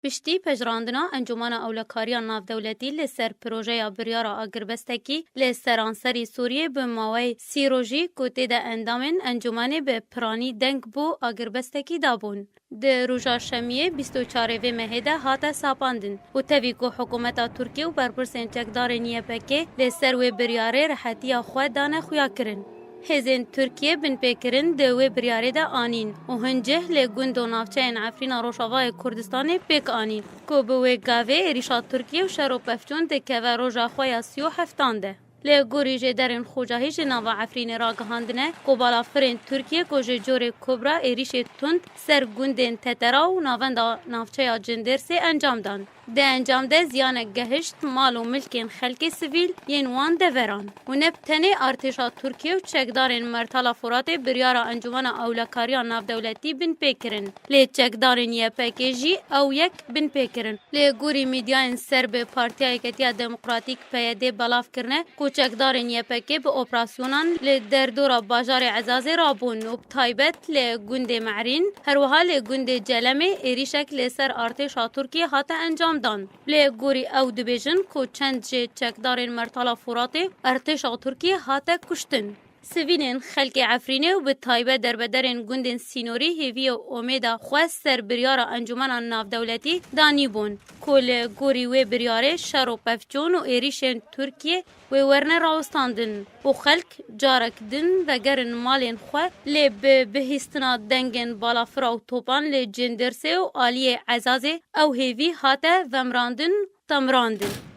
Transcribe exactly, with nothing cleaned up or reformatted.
Piştî pejirandina Encûmena Ewlekariya Navdewletî li ser projeya biryara agirbestekî li seranserî Sûriyê bi maweyê sî rojî ku tê de endamên encûmenê bi piranî deng bo agirbestekî dabûn. Di roja şemiyê bîst û çarê vê mehê de hate sapandin û tevî ku hikûmeta Tirkiyê û berpirsên çekdarên Y P K li ser wê biryarê rehetiya xwe dane xuyakirin. Hêzên Tirkiyê binpêkirin di wê biryarê de anîn û hin cih li gund û navçeyên Efrîna Rojavayê Kurdistanê pêk anî ku bi wê gavê êrîşa Tirkiyê û şer û pevçûn dikeve roja xwe ya sî û heftan de. Li gorî jêderên xocahî ji nava Efrînê ragihandine ku balafirên Tirkiyê ku ji corê Kobra êrîşê tund ser gundên Tetera û navenda navçeya Cindêrsê encam dan. Di encam de ziyanek gehişt mal û milkên xelkê sivîl yên wan deveran û ne bi tenê artêşa Tirkiyê û çekdarên Mertala Furatê biryara Encûmena Ewlekariya Navdewletî binpê kirin, lê çekdarên Y P G jî ew yek binpê kirin. Lê gorî mîdyayên ser bi Partiya Yeketiya Demokratîk, P Y D, belav kirine ku çekdarên Y P G bi operasyonan li derdora bajarê Ezazê rabûn û bi taybet li gundê Me'rîn, herwiha li gundê Celemê êrîşek li ser artêşa Tirkiyê hate encam dan. Lê gorî ew dibêjin ku çend ji çekdarên Mertala Furatê artêşa Tirkiyê hate kuştin. Sivîlên xelkê Efrînê û bi taybet derbederên gundên sînorî hêviyê û omêda xwe ser biryara Encûmena Navdewletî danîbûn ku li gorî wê biryarê şer û pevçûn û êrîşên Tirkiyê wê werne rawestandin û xelk carek din vegerin malên xwe, lê bi bihîstina dengên balafira û topan li Cindêrsê û aliyê Ezazê ew hêvî hate vemirandin, temirandin.